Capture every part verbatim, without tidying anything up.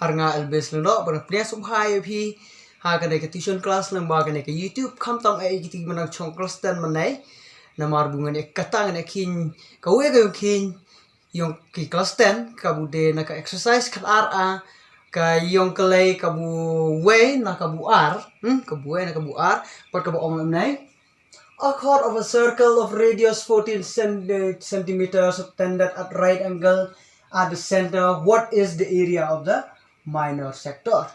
Ar nga Elvis Lyngdoh, ba nga pdiang sngewbha ïa phi ha kane ka tuition class lyngba kane ka YouTube, khamtam eh ïa kito kiba nang shong class ten mynne. Namar ba ngan ïa kata ngan ïa kheiñ kawei ka ïong kheiñ ïong ki class ten, kaba dei na ka exercise khatar A, ka ïong khlei kaba wei na kaba ar, hmm, kaba wei na kaba ar, bad kaba ong mynne. A chord of a circle of radius fourteen cen- centimeters, subtended at right angle at the center. What is the area of the minor sector?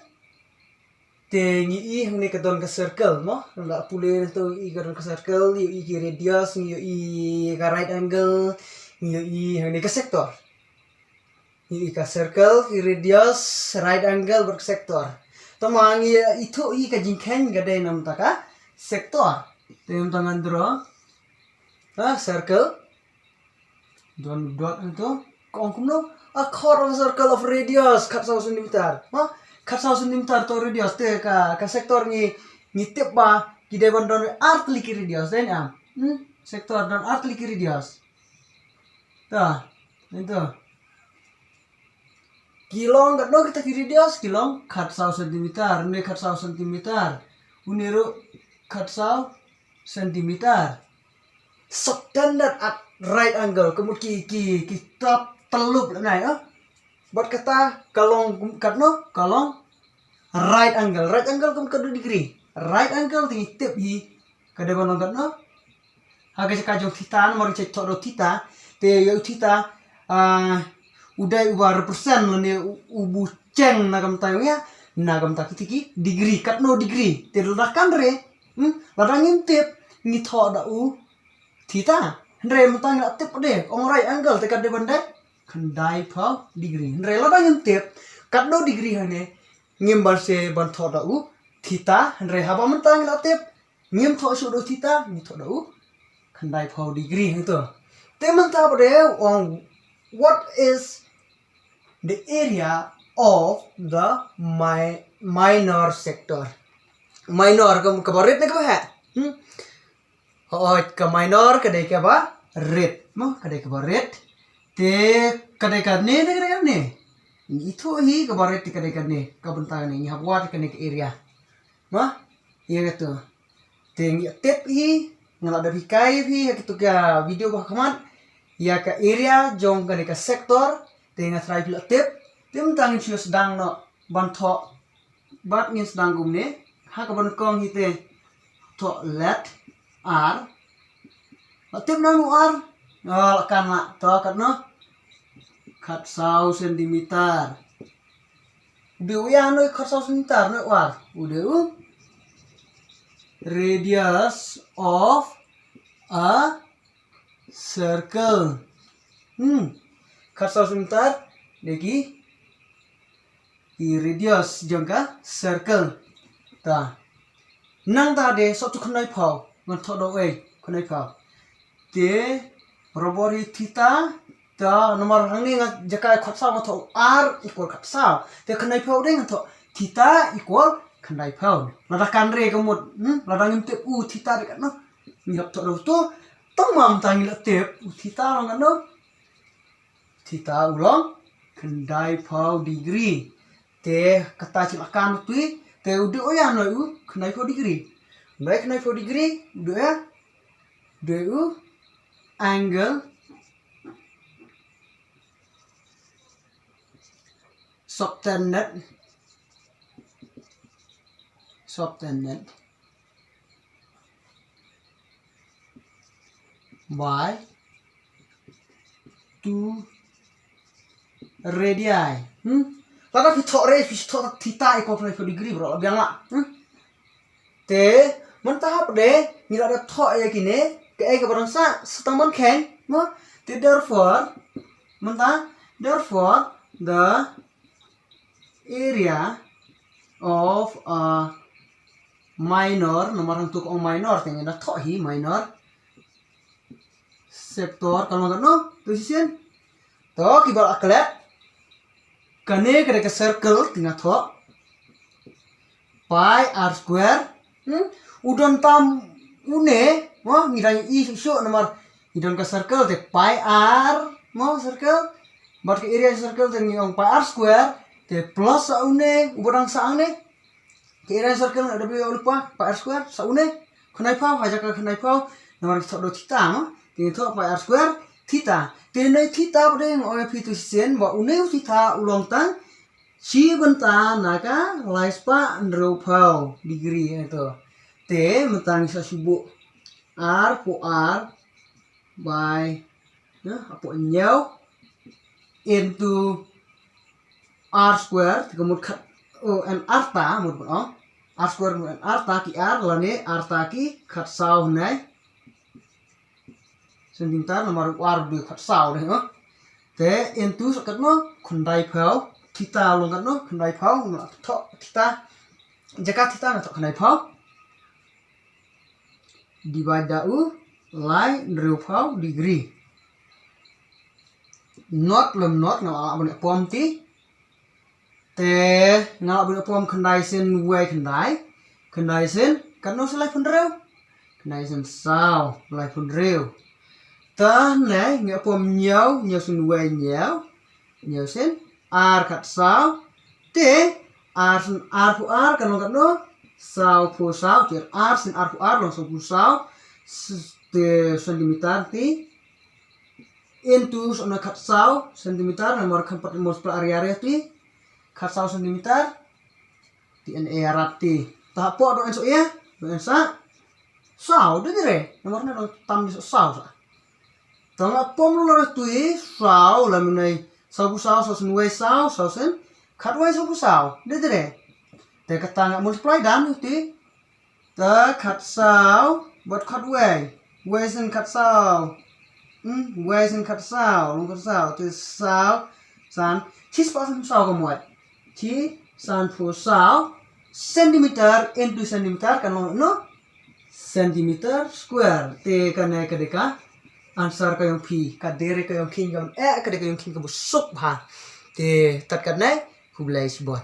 Te ngi i hangne ka don ka circle, mo? Nda pule to i ka don ka circle, ïohi ki radius, ngi ïohi ka right angle, ngi ïohi hangne ka sector. Ngi i ka circle, ki radius, right angle, bad ka sector. Tangba ngi ithuh hi ka jingkheiñ ka dei namar ka sector. Te mynta ngan draw ka circle. Don dot hangto. Ka ong kumno? A chord of a circle of radius khatsaw centimeter. Ha? Khatsaw centimeter to radius te ka, ka sector ngi, ngi tip ba ki dei ban don ar tylli ki radius, dei ne em? Hmm? Sector don ar tylli ki radius. Ta, ento. Ki long katno kita ki radius, ki long khatsaw centimeter, une khatsaw centimeter. Une ruh khatsaw centimeter. Subtended at right angle, ka mut ki, ki, ki tap tyllup lane, ha? Bad kata ka long katno, ka long right angle. Right angle ka mut katno degree. Right angle te ngi tip hi ka dei ban long katno. Ha ka jaka jong theta, namar ngi thoh da u theta, te ïa u theta, ah, u dei uba represent lane u, uba cheng na ka bynta ïa, na ka bynta kita ki degree, katno degree. Te lada kan re, hmm, lada ngim tip, ngi thoh da u theta. Hynrei mynta ngi la tip de, ong right angle te ka dei ban dei khyndai phew degree. Hynrei lada ngim tip katno degree hangne, ngim ban sa ban thoh da u theta. Hynrei haba mynta ngi la tip, ngim thoh shuh da u theta, ngi thoh da u khyndai phew degree hangto. Te mynta ba dei ong, what is the area of the mi- minor sector? Minor ka, kaba rit ne kaba heh? Hmm? Hooid, ka minor ka dei kaba rit. Mo, ka dei kaba rit. Te ka dei kane, ne ka dei kane. Ithuh hi kaba rit te ka dei kane. Ka bynta kane, ngi hap wad kane ka area. Mo, ïa kato. Te ngi tip hi, nga la dep hikai hi ha kito ka video ba khmat ïa ka area jong kane ka sector. Te nga trai phi la tip. Te mynta ngin shu sdang noh ban thoh. Bad ngin sdang kumne, ha kaba nyngkong hi te thoh let ar. La tip nang u ar? Oh, la kan la, to katno? Khatsaw centimeter. U dei u ïa, no khatsaw centimeter, no u ar? U dei u radius of a circle. Hmm. Khatsaw centimeter dei ki, ki radius jong ka circle. Ta. Nangta de sot tu khyndai phew, ngan thoh da u ei, khyndai phew. Te barabor hi theta, ta, namar hangne nga jaka khatsaw nga thoh ar equal khatsaw. Te khyndai phew de ngan thoh theta equal khyndai phew. Lada kan re ka mut, hmm, lada ngim tip u theta de katno, ngi hap thoh da uto. Tang ma mynta ngi la tip u theta long katno? Theta u long khyndai phew degree. Te kata chi la kan u tui, te u dei u ïa, no u khyndai phew degree. Dei khyndai phew degree, u dei u ïa, dei u angle subtended, subtended by two radii. Hmm? Lada phi thoh re, phi thoh theta equal khyndai phew degree baroh la biang la. Hmm? Te mynta hap de ngi la dep thoh ïa kine, kaei kaba dang sah, sa tang ban kheiñ, mo? Te therefore, mynta, therefore the area of a minor, namar hangto ka ong minor, te ngi la thoh hi minor sector, ka long katno? To shisien. To kiba la klet. Kane ka dei ka circle, te nga thoh pi r square. Hmm? U don tam une, mo, ngi dang i shuh shuh namar ngi don ka circle te pi r, mo, circle. Bad ka area circle te ngi ong pi r square. Te plus sa une, uba dang sa une. Te area circle nga da bri lypa, pi r square, sa une. Khyndai phaw, ha jaka khyndai phaw, namar ngi thoh da theta, mo. Te ngi thoh pi r square, theta. Te une theta ba dei nga ong ïa phi tu shisien, ba une u theta u long tang shi bynta na ka lai spah hynriew phaw degree, eh, to. Te mynta ngi sa shu buh ar, phew ar, by, eh, phew hynñiew into r square, te ka mut khat, oh, yn arta, mut ban ong. R square mut yn arta ki ar, lane arta ki khatsaw hynñiew centimeter, namar u ar u dei khatsaw de, eh. Te into sa katno, khyndai phaw, theta long katno, khyndai phaw, nga thoh theta, jaka theta nga thoh khyndai phaw. Divide da u lai hynriew phaw degree. Not lem not, nga lah ban ïa pom ti. Te nga lah ban ïa pom khyndai sien wei khyndai. Khyndai sien katno sa lai phew hynriew. Khyndai sien saw lai phew hynriew. Te ne nga ïa pom hynñiew, hynñiew sien wei hynñiew. Hynñiew sien ar khatsaw. Te ar sien ar phew ar kan long katno? Saw phew saw. Te ar sien ar phew ar long saw phew saw. S-, te centimeter ti. Into sa na khatsaw centimeter, namar kan pat multiply area re ti. Khatsaw centimeter. Ti yn ïarap ti. Te hapoh dang yn sa ïa, dang yn sa saw, dei re. Namar ne dang tam di sa saw sa. Te nga pom ruh la re tu i saw, la mynne saw phew saw, saw sien wei saw, saw sien khatwei saw phew saw, dei re. Te kata nga multiply dang ti. Te khatsaw bad khatwei. Wei sien khatsaw. Hmm, wei sien khatsaw, long khatsaw. Te saw, san, shispah san phew saw ka mut. Shi san phew saw centimeter into centimeter kan long no? Centimeter square. Te kane ka dei ka answer ka jong phi. Ka dei re ka jong phi, ka, eh, ka dei ka jong phi kaba suk bha. Te tad katne, khublei shibun.